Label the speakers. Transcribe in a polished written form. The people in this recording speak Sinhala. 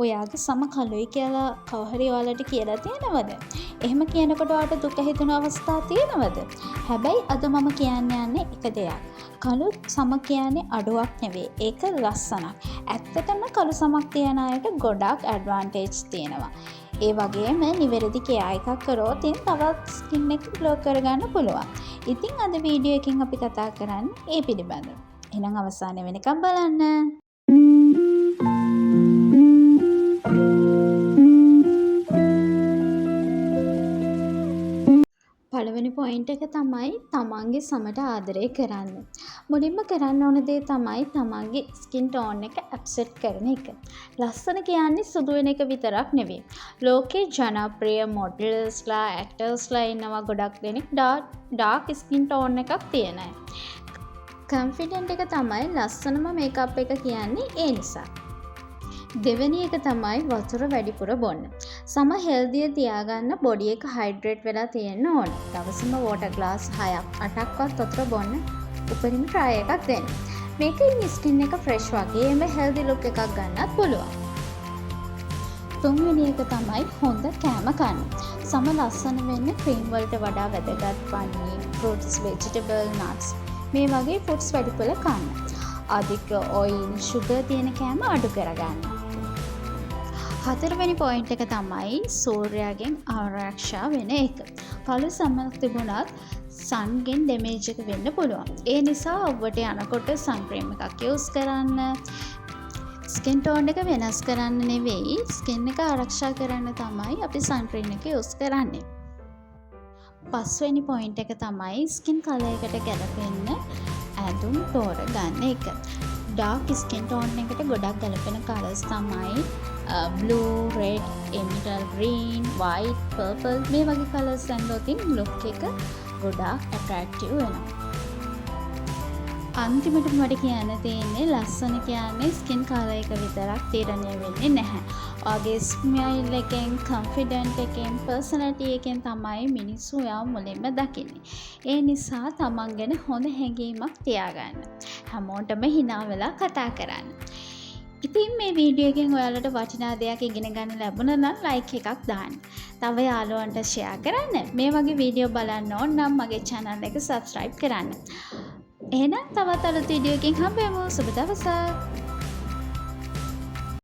Speaker 1: ඔයාගේ සම කළුයි කියලා කවුරු හරි ඔයාලට කියලා තියෙනවද? එහෙම කියනකොට ඔයාට දුක හිතුණ අවස්ථා තියෙනවද? හැබැයි අද මම කියන්න යන්නේ එක දෙයක්. කළු සම කියන්නේ අඩුවක් නෙවෙයි. ඒක ලස්සනක්. ඇත්තටම කළු සමක් තියන අයට ගොඩාක් ඇඩ්වාන්ටේජ් තියෙනවා. ඒ වගේම නිවැරදි කෙයා එකක් කරොත් ඉතින් තවත් ස්කින් එක ග්ලෝ කරගන්න පුළුවන්. ඉතින් අද වීඩියෝ එකෙන් අපි කතා කරන්නේ ඒ පිළිබඳව. එහෙනම් අවසානය වෙනකම් බලන්න. පළවෙනි පොයින්ට් එක තමයි තමන්ගේ සමට ආදරය කරන්න. මුලින්ම කරන්න ඕන දේ තමයි තමන්ගේ ස්කින් ටෝන් එක ඇක්සෙප්ට් කරන එක. ලස්සන කියන්නේ සුදු වෙන එක විතරක් නෙවෙයි. ලෝකේ ජනප්‍රිය මොඩල්ස්ලා, ඇක්ටර්ස්ලා ඉන්නවා ගොඩක් දෙනෙක් ඩාර්ක් ස්කින් ටෝන් එකක් තියෙන අය. කන්ෆිඩන්ට් එක තමයි ලස්සනම මේකප් එක කියන්නේ ඒ නිසා. දෙවෙනි එක තමයි වතුර වැඩිපුර බොන්න. සම හෙල්දිය තියාගන්න බොඩි එක හයිඩ්‍රේට් වෙලා තියෙන්න ඕන. දවසම වෝටර් ග්ලාස් 6ක් 8ක්වත් වතුර බොන්න උපරිම try එකක් දෙන්න. මේකෙන් ස්කින් එක ෆ්‍රෙෂ් වගේම හෙල්දි ලුක් එකක් ගන්නත් පුළුවන්. තුන්වෙනි එක තමයි හොඳ කෑම කන්න. සම ලස්සන වෙන්න ක්‍රීම් වලට වඩා වැදගත් වන්නේ ෆෘට්ස්, වෙජිටබල්, නට්ස් මේ වගේ ෆුඩ්ස් වැඩිපුර කන්න. අධික ඔයිල්, ෂුගර් තියෙන කෑම අඩු කරගන්න. හතරවෙනි පොයින්ට් එක තමයි සූර්යාගෙන් ආරක්ෂා වෙන එක. කළු සමක් තිබුණත් සන්ගෙන් ඩැමේජ් එක වෙන්න පුළුවන්. ඒ නිසා අව්වට යනකොට සන් ක්‍රීම් එකක් යූස් කරන්න. ස්කින් ටෝන් එක වෙනස් කරන්න නෙවෙයි, ස්කින් එක ආරක්ෂා කරන්න තමයි අපි සන් ක්‍රීම් එක යූස් කරන්නේ. පස්වෙනි පොයින්ට් එක තමයි ස්කින් කලර් එකට ගැලපෙන්න ඇඳුම් තෝරගන්න එක. ඩාර්ක් ස්කින් ටෝන් එකට ගොඩක් ගැලපෙන කලර්ස් තමයි blue, red, emerald green, white, purple මේ වගේ කලර්ස් ඇඳුවොත් ලුක් එක ගොඩාක් ඇට්‍රැක්ටිව් වෙනවා. අන්තිමට මට කියන්න තියෙන්නේ ලස්සන කියන්නේ ස්කින් කලර් එක විතරක් තීරණය වෙන්නේ නැහැ. ඔයාගේ ස්මයිල් එකෙන්, කොන්ෆිඩන්ට් එකෙන්, පර්සනැලිටි එකෙන් තමයි මිනිස්සු ඔයාව මුලින්ම දකින්නේ. ඒ නිසා තමන් ගැන හොඳ හැඟීමක් තියාගන්න. හැමෝටම හිනා වෙලා කතා කරන්න. ඉතින් මේ වීඩියෝ එකෙන් ඔයාලට වටිනා දෙයක් ඉගෙන ගන්න ලැබුණා නම් ලයික් එකක් දාන්න. තව යාළුවන්ට ෂෙයා කරන්න. මේ වගේ වීඩියෝ බලන්න ඕන නම් මගේ channel එක subscribe කරන්න. එහෙනම් තවත් අලුත් වීඩියෝ එකකින් හම්බෙමු. සුබ දවසක්.